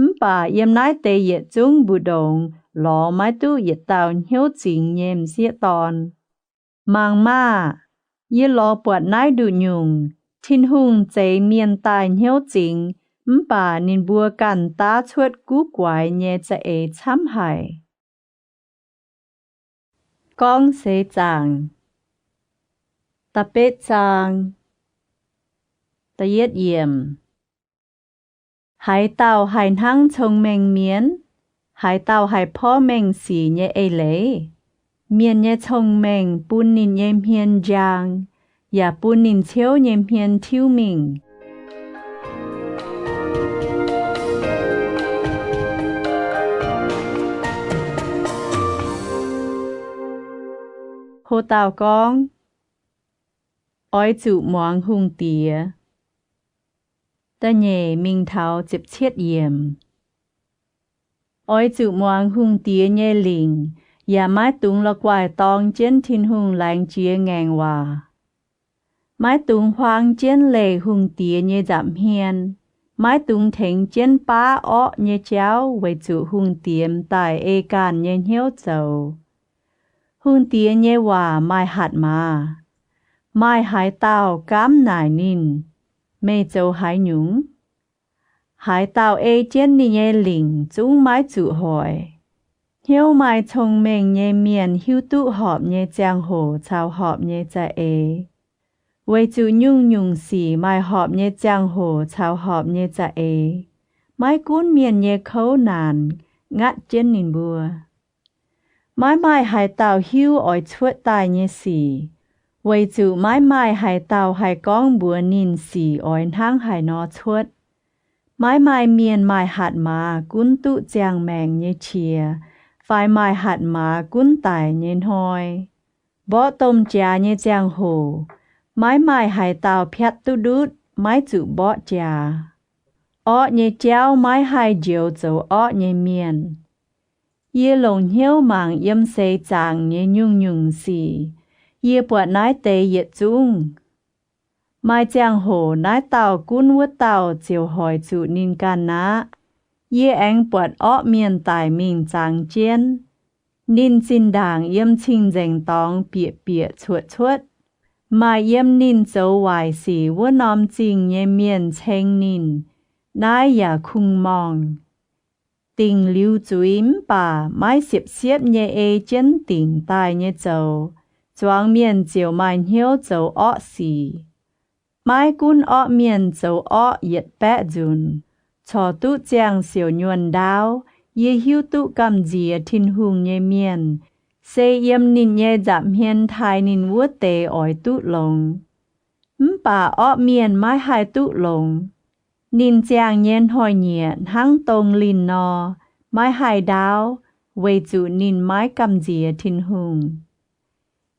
mv baac yiem naaiv deix yietc zungv mbu'ndongx lorz maiv duqv yietc dauh hnyouv zingx nyei m'sieqv dorn. Mangc maah! Yie lorz buatc naaiv nduqc nyungc. Tin-Hungh zeix mienh daaih hnyouv zingx, mv baac ninh mbuo ganh daav cuotv guv guaix nyei za'eix camv haic. Gorngv Seix Zaangc. Da'betv zaang. Da'yietv yiemc. Haaix dauh haih hnangv cong-mengh mienh? Haaix dauh haih porv mengh sic nyei eix leiz? Mienh nyei cong-mengh bun ninh nyei hmien njang, yaac bun ninh ciouv nyei hmien tiuv mingh. Ho dauh gorngv, Oix zuqc muangx hungh diex. Da'nyeic mingh taux ziepc cietv yiemc. Oix zuqc muangx hungh diex nyei lingc, yaac maiv dungx la'guaih dorng jienv Tin-Hungh laengz jiex ngaengc waac. Maiv dungx huaang jienv leih hungh diex nyei nza'hmien. Maiv dungx tengx jienv baav orqv nyei jauv weic zuqc hungh diex m'daaih ei ganh nyei hnyouv zoux. Hungh diex nyei waac maaih hatc maaz. Maaih haaix dauh gaamv naaic ninh, Meih zoux haaix nyungc? Haaix dauh ei jienv ninh nyei lingc zungv maiv zuqc hoic. Hnyouv maaih cong-mengh nyei mienh hiuv duqv horpc nyei ziangh hoc caux horpc nyei za'eix, weic zuqc nyungc-nyungc sic maaih horpc nyei ziangh hoc caux horpc nyei za'eix. Maiv gunv mienh nyei kouv naanc ngatv jienv ninh mbuo. Maiv maaih haaix dauh hiuv oix cuotv daaih nyei sic, weic zuqc maiv maaih haaix dauh haih gorngv mbuox ninh sic oix hnangv haaix nor cuotv. Maiv maaih mienh maaih hatc maaz gunv duqv ziangh maengc nyei qiex, fai maaih hatc maaz gunv daic nyei hnoi. Mborqv domh jaax nyei ziangh hoc, maiv maaih haaix dauh piatv duqv ndutv maiv zuqc mborqv jaax. Orqv nyei jauv maiv haih njoux zoux orqv nyei mienh. Yie longc hnyouv mangc yiem seix zaangc nyei nyungc-nyungc sic, yie buatc naaiv deix yietc zungv. Maaih ziangh hoc naaiv dauh gunv wuov dauh ziouc hoic zuqc ninh ganh aqv. Yie aengx buatc orqv mienh daic mingh zangx jienv. Ninh zinh ndaangc yiem cing-nzengc dorngx bieqc bieqc cuotv cuotv. Maaih yiem ninh zoux waaic sic wuov norm zingh nyei mienh ceng ninh. Naaiv yaac kungx-morngh. Dingc liuz zuiz mv baac maiv siepv-siepv nyei ei jienv dingc daaih nyei zoux, zuangx mienh ziouc maaih hnyouv zoux orqv sic. Maiv gunv orqv mienh zoux orqv yietc baeqv nzunc, corc duqv ziangh siouc nyuonh ndaauv. Yie hiuv duqv gamh nziex Tin-Hungh nyei mienh se yiem ninh nyei nza'hmien taaih ninh wuov deix oix duqv longx. Mv baac orqv mienh maiv haih duqv longx. Ninh ziangh nyei hnoi-nyieqc hnangv dongh linh nor, maiv haih ndaauv, weic zuqc ninh maiv gamh nziex Tin-Hungh.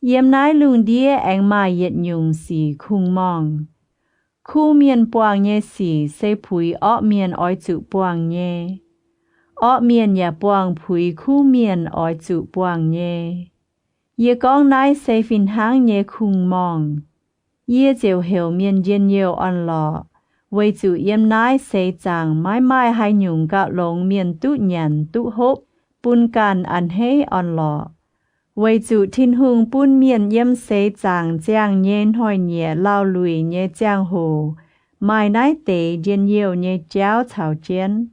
Yiem naaiv lungh ndiev aengx maaih yietc nyungc sic kungx-morngh. Kuv mienh buangh nyei sic se puix orqv mienh oix zuqc buangh nyei. Orqv mienh yaac buangh puix kuv mienh oix zuqc buangh nyei. Yie gorngv naaiv se fih hnangv nyei kungx-morngh. Yie ziouc heuc mienh njien-youh orn-lorqc, weic zuqc yiem naaiv seix zaangc maiv maaih haaix nyungc gauh longx mienh duqv nyanc duqv hopv bun ganh a'hneiv orn-lorqc. Weic zuqc Tin-Hungh bun mienh yiem seix zaangc ziangh nyei hnoi-nyieqc lauh luic nyei ziangh hoc maaih naaiv deix njien-youh nyei jauv caux jienv.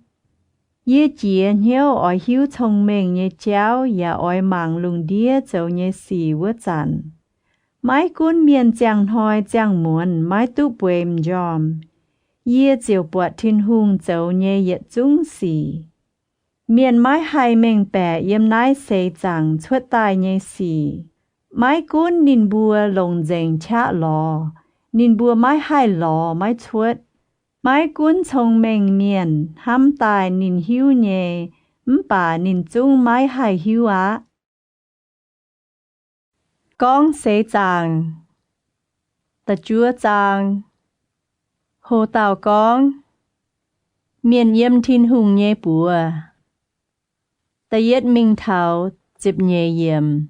Yie jiex hnyouv oix hiuv cong-mengh nyei jauv yaac oix mangc lungh ndiev zoux nyei sic wuov zanc, maiv gunv mienh ziangh hnoi ziangh muonz maiv duqv bueix m'njormh, yie ziouc buatc Tin-Hungh zoux nyei yietc zungv sic. Mienh maiv haih mengh baeqc yiem naaiv seix zaangc cuotv daaih nyei sic. Maiv gunv ninh mbuo longc nzengc qaqv lorz, ninh mbuo maiv haih lorz maiv cuotv. Maiv gunv cong-mengh mienh hnamv daaih ninh hiuv nyei, mv baac ninh zungv maiv haih hiuv aqv. Gorngv seix zaangc. Da'juov zaang. Ho dauh gorngv, Mienh yiem Tin-Hungh nyei buoz. Da'yietv mingh taux ziepc nyeic yiemc.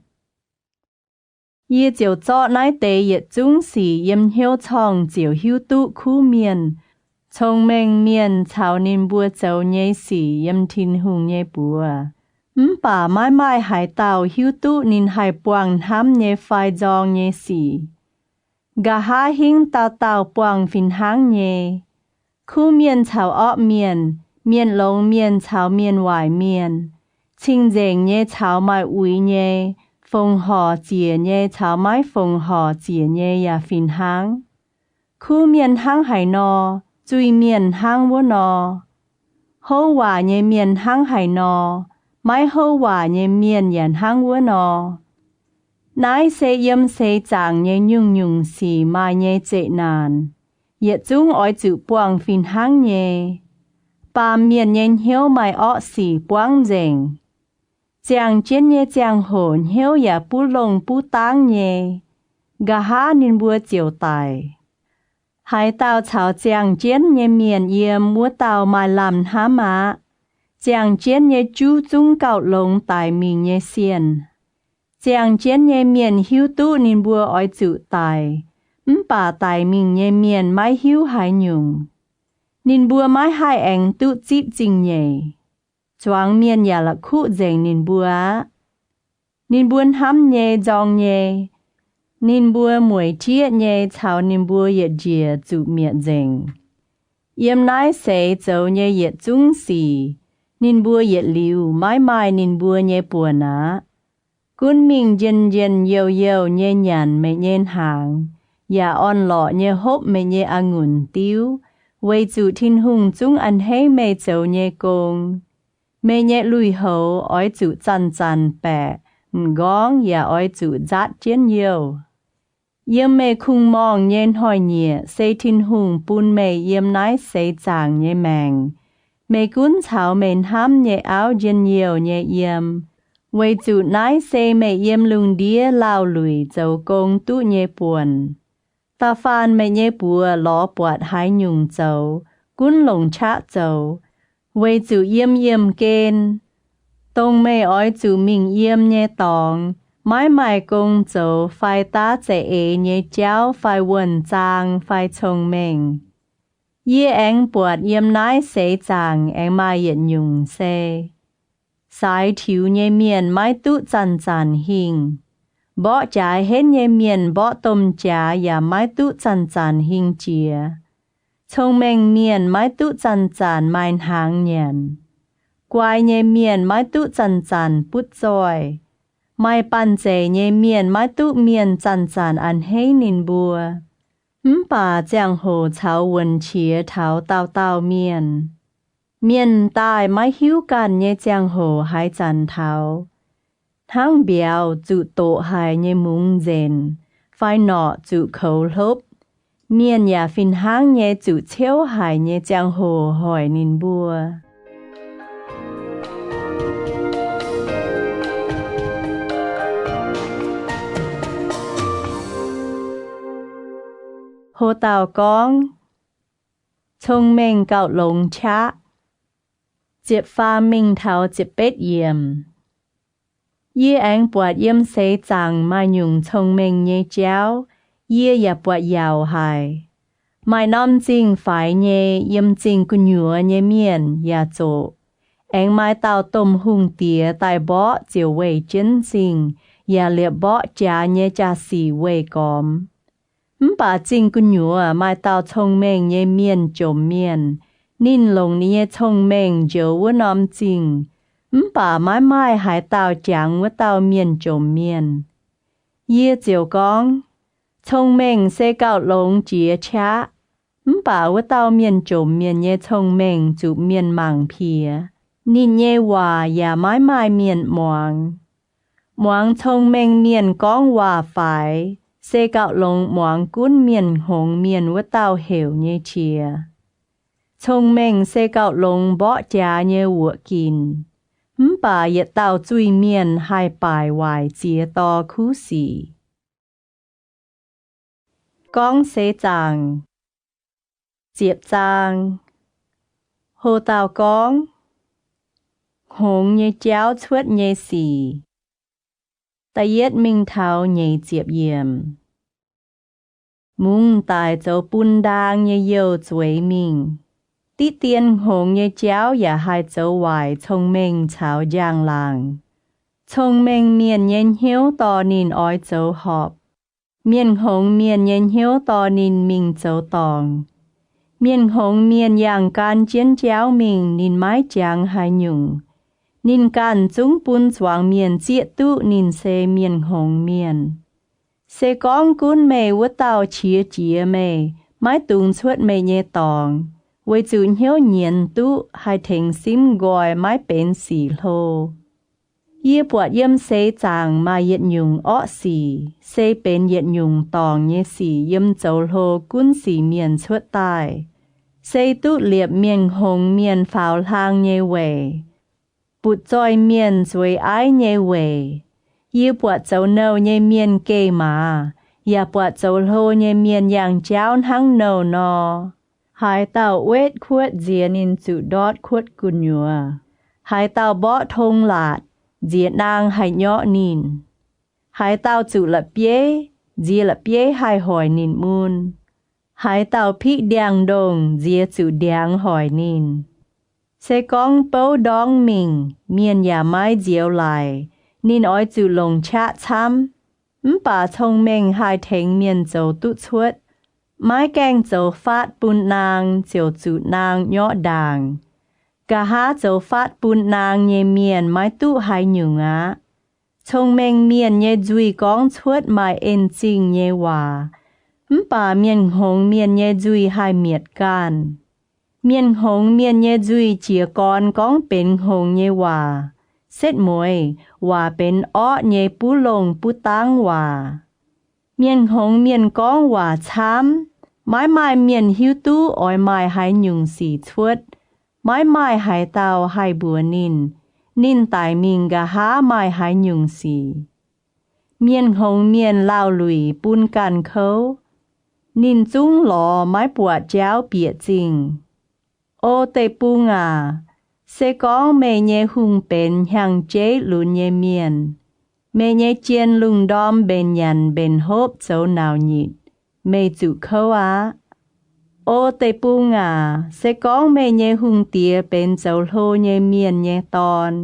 Yie ziouc zorqv naaiv deix yietc zungv sic yiem hnyouv corngh ziouc hiuv duqv kuv mienh, cong-mengh mienh caux ninh mbuo zoux nyei sic yiem Tin-Hungh nyei buoz. Mv baac maiv maaih haaix dauh hiuv duqv ninh haih buangh hnamv nyei fai nzorng nyei sic. Nqa'haav hingv dauh dauh buangh fih hnangv nyei. Kuv mienh caux orqv mienh, mienh longx mienh caux mienh waaic mienh, cing-nzengc nyei caux maaih uix nyei, fongc horc ziec nyei caux maiv fongc horc ziec nyei yaac fih hnangv. Kuv mienh hnangv haaix nor, zuiz-mienh hnangv wuov nor. Houv waac nyei mienh hnangv haaix nor, maiv houv waac nyei mienh yaac hnangv wuov nor. Naaiv se yiem seix zaangc nyei nyungc-nyungc sic maaih nyei zeqc naanc, yietc zungv oix zuqc buangh fih hnangv nyei. Baamh mienh nyei hnyouv maaih orqv sic buangv nzengc. Ziangh jienv nyei ziangh hoc hnyouv yaac buv longh buv dangv nyei. Nqa'haav ninh mbuo ziouc daic. Haaix dauh caux ziangh jienv nyei mienh yiem, wuov dauh maaih lamh hnamv aqv. Ziangh jienv nyei juv zungv gauh longx daic mingh nyei sienh. Ziangh jienv nyei mienh hiuv duqv ninh mbuo oix zuqc daic, mv baac daic mingh nyei mienh maiv hiuv haaix nyungc. Ninh mbuo maiv haih aengx duqv zipv zingh nyeic. Zuangx mienh yaac la'kuqv nzengc ninh mbuo aqv. Ninh mbuo hnamv nyei, nzorng nyei, ninh mbuo mueic jieqv nyei caux ninh mbuo yietc njiec zuqc mietc nzengc. Yiem naaiv seix zoux nyei yietc zungv sic, ninh mbuo yietc liuz maiv maaih ninh mbuo nyei buonc aqv. Gunv mingh njien-njien youh-youh nyei nyanc meih nyei hnaangx, yaac orn-lorqc nyei hopv meih nyei a'ngunc diuv, weic zuqc Tin-Hungh zungv a'hneiv meih zoux nyei gong. Meih nyei lui-houx oix zuqc zanc-zanc baeqc m'nqorngv yaac oix zuqc nzaatv jienv youh. Yiem meih kungx-morngh nyei hnoi-nyieqc se Tin-Hungh bun meih yiem naaiv seix zaangc nyei maengc. Meih gunv caux meih hnamv nyei auv njien-youh nyei yiem, weic zuqc naaiv se meih yiem lungh ndiev laauh luic zoux gong duqv nyei buonc. Da'faanh meih nyei buoz lorz buatc haaix nyungc zoux, gunv longc qaqv zoux, weic zuqc yiem yiemh gen, dongh meih oix zuqc mingh yiem nyei dorngx, maiv maaih gong zoux fai daav za'eix nyei jauv fai wuonh zaang fai cong-mengh. Yie aengx buatc yiem naaiv seix zaangc aengx maaih yietc nyungc se, saaix tiux nyei mienh maiv duqv zanc-zanc hingh. Mborqv jaaix henv nyei mienh mborqv domh jaaix yaac maiv duqv zanc-zanc hingh jiex. Cong-mengh mienh maiv duqv zanc-zanc maaih hnaangx nyanc. Guai nyei mienh maiv duqv zanc-zanc butv zoih. Maaih banh zeic nyei mienh maiv duqv mienh zanc-zanc a'hneiv ninh mbuo. Mv baac ziangh hoc caux wuonx qiex taux dauh dauh mienh. Mienh daaih maiv hiuv ganh nyei ziangh hoc haaix zanc taux. Hnangv mbiauz zuqc doqc haic nyei mungz nzenc, fai norqc zuqc koux hlopv, mienh yaac fih hnangv nyei zuqc ciouv haic nyei ziangh hoc hoic ninh mbuo. Ho dauh gorngv, Cong-mengh gauh longx qaqv. Ziepc faam mingh taux ziepc betv yiemc. Yie aengx buatc yiem seix zaangc maaih nyungc cong-mengh nyei jauv, yie yaac buatc yaauc haic. Maaih norm zingh faix nyei, yiem zingh gu'nyuoz nyei mienh yaac zoqc. Aengx maaih dauh domh hungh diex daaih mborqv ziouc weih jienv zingh, yaac liepc mborqv jaax nyei jaa-sic weih gormx. Mv baac zingh gu'nyuoz maaih dauh cong-mengh nyei mienh jomc mienh. Ninh longc ninh nyei cong-mengh njoux wuov norm zingh, mv baac maiv maaih haaix dauh jangx wuov dauh mienh jomc mienh. Yie ziouc gorngv, Cong-mengh se gauh longx jiex qaqv, mv baac wuov dauh mienh jomc mienh nyei cong-mengh zuqc mienh mangc piex. Ninh nyei waac yaac maiv maaih mienh muangx. Muangx cong-mengh mienh gorngv waac faix, se gauh longx muangx gunv mienh hngongx mienh wuov dauh heuc nyei qiex. Cong-mengh se gauh longx mborqv jaax nyei wuoqc ginc, mv baac yietc dauh zuiz-mienh haih baaic waaic ziex dorh kuv sic. Gorngv seix zaangc. Ziepc zaang. Ho dauh gorngv, Hngongx nyei jauv cuotv nyei sic. Da'yietv mingh taux nyeic ziepc yiemc. Mungz daic zoux bun ndaang nyei youh zueiz mingh. Diqv dien hngongx nyei jauv yaac haih zoux waaic cong-mengh caux njang-laangc. Cong-mengh mienh nyei hnyouv dorh ninh oix zoux horpc. Mienh hngongx mienh nyei hnyouv dorh ninh mingh zoux dorngc. Mienh hngongx mienh yangh gan jienv jauv mingh, ninh maiv jangx haaix nyungc. Ninh ganh zungv bun zuangx mienh zieqv duqv ninh se mienh hngongx mienh. Se gorngv gunv meih wuov dauh qiex jiez meih, maiv dungx cuotv meih nyei dorngx, weic zuqc hnyouv nyienz duqv haih tengx simv nqoi, maiv benx sic hlo. Yie buatc yiem seix zaangc maaih yietc nyungc orqv sic, se benx yietc nyungc dorngc nyei sic yiem zoux hlo gunv sic mienh cuotv daaih, se duqv liepc mienh hngongx mienh faaux hlang nyei weic, butv zoih mienh zueiz aiv nyei weic. Yie buatc zoux nouh nyei mienh geh maaz, yaac buatc zoux hlo nyei mienh yangh jauv hnangv nouh nor. Haaix dauh wetv kuotv nziex ninh zuqc ndortv kuotv gu'nyuoz. Haaix dauh mborqv tong laatc, nziex naang haih nyorqv ninh. Haaix dauh zuqc la'bieiv, nziex la'bieiv haih hoic ninh mun. Haaix dauh piqv ndiangx-ndongh, nziex zuqc ndiangx hoic ninh. Se gorngv bouv ndorngv mingh, mienh yaac maiv nzioux laic, ninh oix zuqc longc qaqv camv. Mv baac cong-mengh haih tengx mienh zoux duqv cuotv. Maiv gaengh zoux faatv bun naang ziouc zuqc naang nyorqv ndaangc. Nqa'haav zoux faatv bun naang nyei mienh maiv duqv haaix nyungc aqv. Cong-mengh mienh nyei nzuih gorngv cuotv maaih en-zingh nyei waac, mv baac mienh hngongx mienh nyei nzuih haih mietc ganh. Mienh hngongx mienh nyei nzuih jiez gorn gorngv benx hngongx nyei waac, setv mueiz waac benx orqv nyei buv longh buv dangv waac. Mienh hngongx mienh gorngv waac camv, maiv maaih mienh hiuv duqv oix maaih haaix nyungc sic cuotv. Maiv maaih haaix dauh haih mbuox ninh, ninh daic mingh nqa'haav maaih haaix nyungc sic. Mienh hngongx mienh lauh luic bun ganh kouv, ninh zungv lorz maiv buatc jauv bieqc zingh. O deic-bung aac, se gorngv meih nyei hungh benx hnyangx-jeiv lunx nyei mienh, meih nyei jien lungh ndorm mbenc nyanc mbenc hopv zoux nauc nyitc, meih zuqc kouv aqv. O deic-bung aac, se gorngv meih nyei hungh diex benx zoux hlo nyei mienh nyei dorn,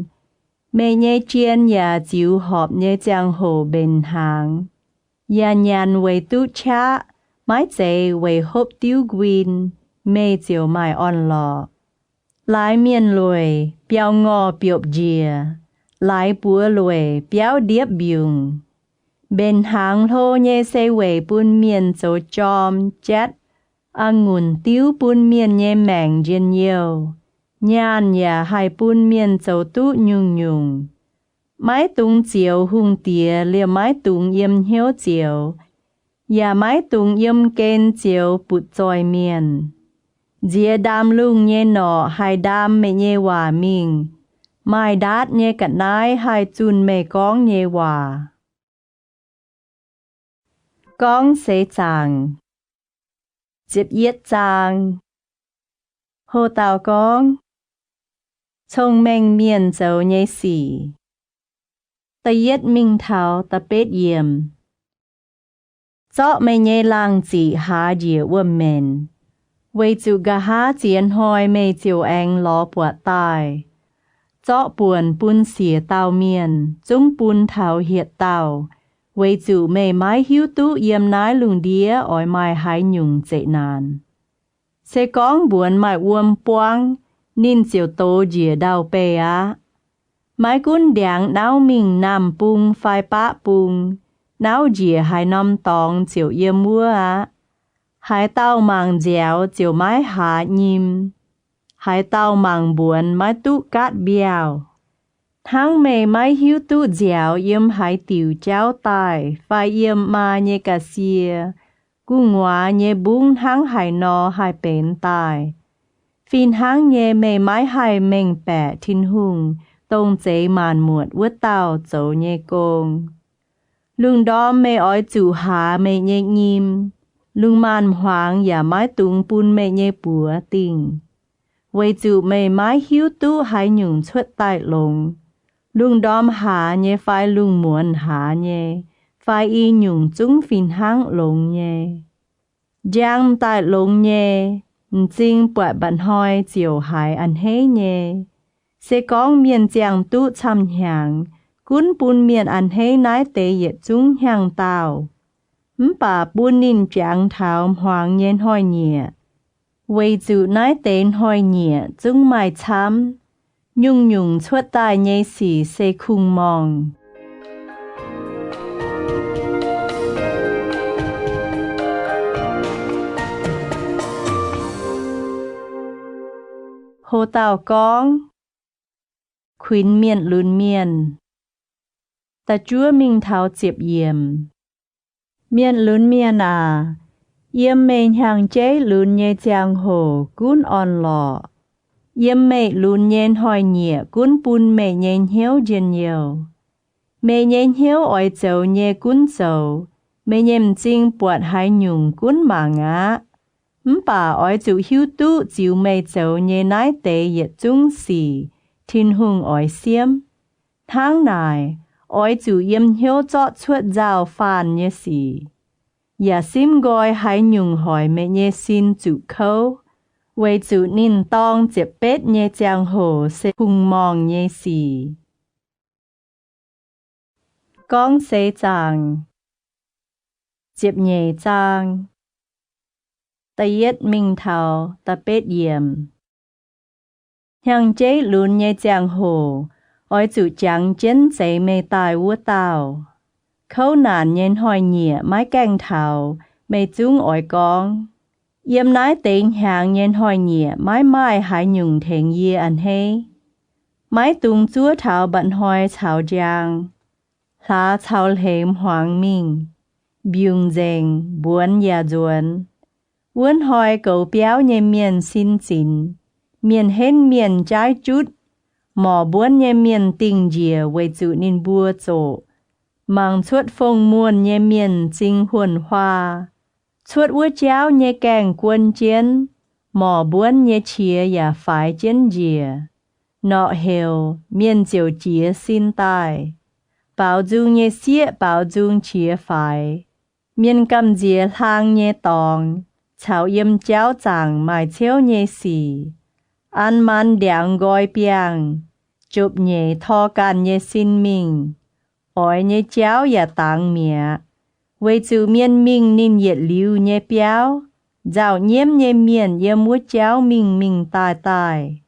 meih nyei jien yaac ziux horpc nyei ziangh hoc mbenc hnaangx, yaac nyanc weic duqv qaqv, maiv zeiz weic hopv diuv nquin, meih ziouc maaih orn-lorqc. Laaix mienh lueic, biaux ngorh biopv njiec, laaix buoz lueic, biauv ndiepv mbiungc. Mbenc hnaangx hlo nyei se weic bun mienh zoux jorm, jatv, a'ngunc diuv bun mienh nyei maengc njien-youh. Nyaanh yaac haih bun mienh zoux duqv nyungc-nyungc. Maiv dungx zioux hungh diex liemh maiv dungx yiem hnyouv zioux, yaac maiv dungx yiem gen zioux butv-zoih mienh. Nziex ndaam-lungh nyei norqc haih ndaam meih nyei waac mingh. Maaih ndaatv nyei ga'naaiv haih zunh meih gorngv nyei waac. Gorngv Seix Zaangc. Ziepc yietv zaang. Ho dauh gorngv, cong-mengh mienh zoux nyei sic. Da'yietv mingh taux da'betv yiemc. Zorqv meih nyei laangh ziqc haaz njiec wuom-maenc, weic zuqc nqa'haav ziex hnoi meih ziouc aengx lorz buatc daaih. Zorqv buonc bun siec dauh mienh, zungv bun taux hietc dauh, weic zuqc meih maiv hiuv duqv yiem naaiv lungh ndiev oix maaih haaix nyungc zeqc naanc. Se gorngv mbuonx maaih wuom buangv, ninh ziouc dox njiec ndau-beih aqv. Maiv gunv ndiangx nauv mingh naamh bung fai baqv bung, nauv njiec haaix norm dorngx ziouc yiem wuov aqv. Haaix dauh mangc nziaaux ziouc maiv haaz nyim. Haaix dauh mangc mbuonx maiv duqv gaatv mbiauh. Hnangv meih maiv hiuv duqv nziaaux yiem haaix diuc jauv daaih fai yiem maa nyei ga'sie gu'nguaaz nyei mbungv hnangv haaix nor haih benx daaih, fih hnangv nyei meih maiv haih mengh baeqc Tin-Hungh, dongh zeix maanc muotc wuov dauh, zoux nyei gong. Lungh ndorm meih oix zuqc haaz meih nyei nyim. Lungh maanz-hmuangx yaac maiv dungx bun meih nyei buoz dingh, weic zuqc meih maiv hiuv duqv haaix nyungc cuotv daaih longx. Lungh ndorm haaz nyei fai lungh muonz haaz nyei fai i nyungc zungv fih hnangv longx nyei. Njang daaih longx nyei, m'zing buatc mba'hnoi ziouc haiz a'hneiv nyei. Se gorngv mienh ziangh duqv camv-hnyangx, gunv bun mienh a'hneiv naaiv deix yietc zungv hnyangx-daauh, mv baac bun ninh jangx taux hmuangx nyei hnoi-nyieqc, weic zuqc naaiv deix hnoi-nyieqc zungv maaih camv. Nyungc-nyungc cuotv daaih nyei sic se kungx-morngh. Ho dauh gorngv, kuinx mienh lunx mienh. Da'juov mingh taux ziepc yiemc. Mienh lunx mienh aac, yiem meih hnyangx-jeiv lunx nyei ziangh hoc gunv orn-lorqc. Yiem meih lunx nyei hnoi-nyieqc gunv bun meih nyei hnyouv njien-youh. Meih nyei hnyouv oix zoux nyei gunv zoux, meih nyei m'zing buatc haaix nyungc gunv mangc aqv. Mv baac oix zuqc hiuv duqv ziux meih zoux nyei naaiv deix yietc zungv sic Tin-Hungh oix siemv. Hnangv naaic, oix zuqc yiem hnyouv zorqv cuotv nzauh faanh nyei sic, yaac simv nqoi haaix nyungc hoic meih nyei sin zuqc kouv, weic zuqc ninh dorng ziepc betv nyei ziangh hoc se kungx-morngh nyei sic. Gorngv Seix Zaangc, ziepc nyeic zaang, da'yietv mingh taux da'betv yiemc. Hnyangx-jeiv lunx nyei ziangh hoc, oix zuqc jangx jienv zeix meih daaih wuov dauh. Kouv naanc nyei hnoi-nyieqc maiv gaengh taux, meih zungv oix gorngv, yiem naaiv deix hnyangx nyei hnoi-nyieqc maiv maaih haaix nyungc tengx yie a'hneiv. Maiv dungx zuov taux mba'hnoi caux njang, hlaax caux hleix hmuangx mingh, mbiungc nzengc, mbuonx yaac nzuonx. Wuov hnoi goux biauv nyei mienh sin zinx, mienh henv mienh jaaiv jutv. Morc mbuonv nyei mienh dingh njiec weic zuqc ninh mbuo zoqc. Mangc cuotv fong muonh nyei mienh m'zing huonh huaa. Cuotv wuov jauv nyei gaengh guon jienv, morc mbuonv nyei qiex yaac faix jienv njiec. Norqc heuc, mienh ziouc jiez sin daaih. Baaux nzung nyei sieqv baaux nzung qiex faix. Mienh gamh nziex hlaang nyei dorngx caux yiem jauv zaangc maaih ciouv nyei sic, an maan ndiangx nqoi biangh, jopv-nyeic tor ganh nyei sin mingh. Oix nyei jauv yaac dangx mi'aqv, weic zuqc mienh mingh ninh yietc liuz nyei biauv. Nzauh nyiemv nyei mienh yiem wuov jauv mingh mingh daaih daaih.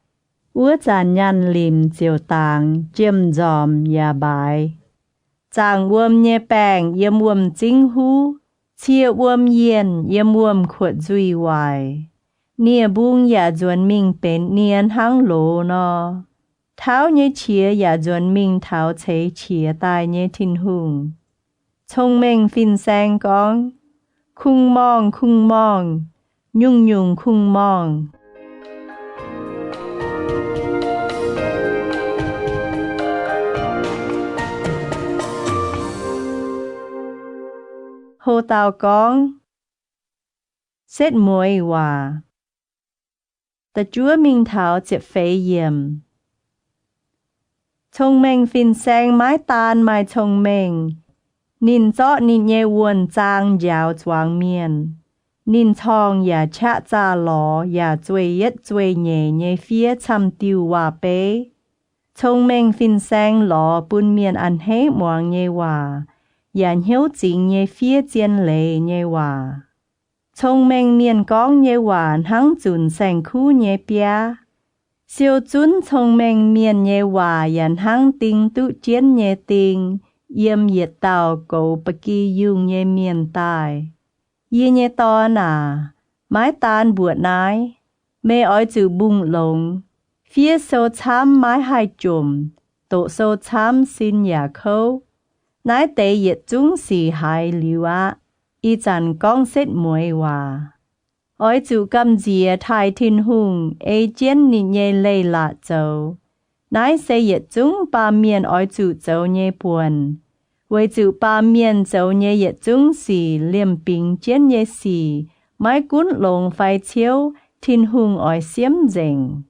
Wuov zanc nyaanh limc ziouc dangx, jiem-nzormc yaac mbaaix. Zaangc wuom nyei baengc yiem wuom-zingv huv, cie wuom yienh yiem wuom-kuotv nzuih waaic. Nie-mbung yaac nzuonx mingh benx nie hnangv loz nor. Tauv nyei qiex yaac nzuonx mingh taux ceix qiex daaih nyei Tin-Hungh. Cong-mengh fin-saeng gorngv, kungx-morngh, kungx-morngh, nyungc-nyungc kungx-morngh. Ho dauh gorngv, setv mueiz waac. Da'juov mingh taux ziepc feix yiemc. Cong-mengh fin-saeng maiv daan maaih cong-mengh. Ninh zorqv ninh nyei wuonh zaang njaaux zuangx mienh. Ninh corngh yaac qaqv zaah lorz yaac zueih yietv zueih nyeic nyei fiev camv-diuh waac-beiv. Cong-mengh fin-saeng lorz bun mienh a'hneiv muangx nyei waac, yaac hnyouv zingx nyei fiev zien leiz nyei waac. Cong-mengh mienh gorngv nyei waac hnangv zunc saeng-kuv nyei biaav. Siou zunv cong-mengh mienh nyei waac yaac hnangv ding duqv jienv nyei ding yiem yietc dauh goux ba'gi yungh nyei mienh daaih. Yie nyei dorn aac, maiv daan mbuoqc naaiv. Meih oix zuqc mbungh longx. Fiev sou camv maiv haih jomc, doqc sou camv sin yaac kouv. Naaiv deix yietc zungv sic haiz liuz aqv. Ih zanc gorngv setv mueiz waac. Oix zuqc gamh nziex taaih Tin-Hungh, ei jienv ninh nyei leiz-latc zoux. Naaiv se yietc zungv baamh mienh oix zuqc zoux nyei buonc, weic zuqc baamh mienh zoux nyei yietc zungv sic liemh bingx jienv nyei sic maiv gunv longx fai ciouv, Tin-Hungh oix siemv nzengc.